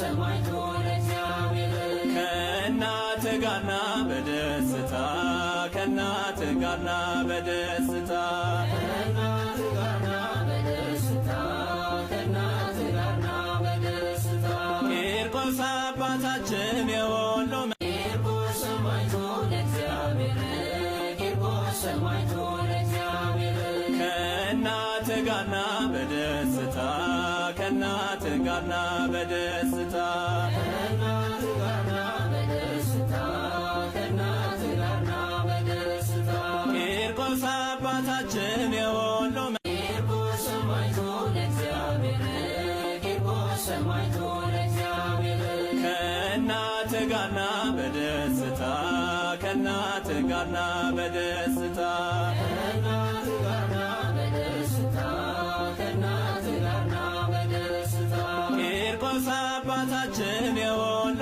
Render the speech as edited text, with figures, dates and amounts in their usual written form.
ሰማዕቱ ለእግዚአብሔር። ከእናት ጋርና በደስታ፣ ከእናት ጋርና በደስታ። ከእናት ጋርና በደስታ፣ ከእናት ጋርና በደስታ። ቂርቆስ አባታችን የወሎ ቂርቆስ ሰማዕቱ ለእግዚአብሔር፣ ቂርቆስ ሰማዕቱ ለእግዚአብሔር። ከእናት ጋርና በደስታ፣ ከእናት ጋርና በደስታ። ከእናት ጋርና በደስታ፣ ከእናት ጋርና በደስታ። ቂርቆስ አባታችን የወሎ ቂርቆስ ሰማዕቱ ለእግዚአብሔር፣ ቂርቆስ ሰማዕቱ ለእግዚአብሔር። ከእናት ጋርና በደስታ፣ ከእናት ጋርና በደስታ። ከእናት ጋርና በደስታ፣ ከእናት ጋርና በደስታ። ቂርቆስ አባታችን የወሎ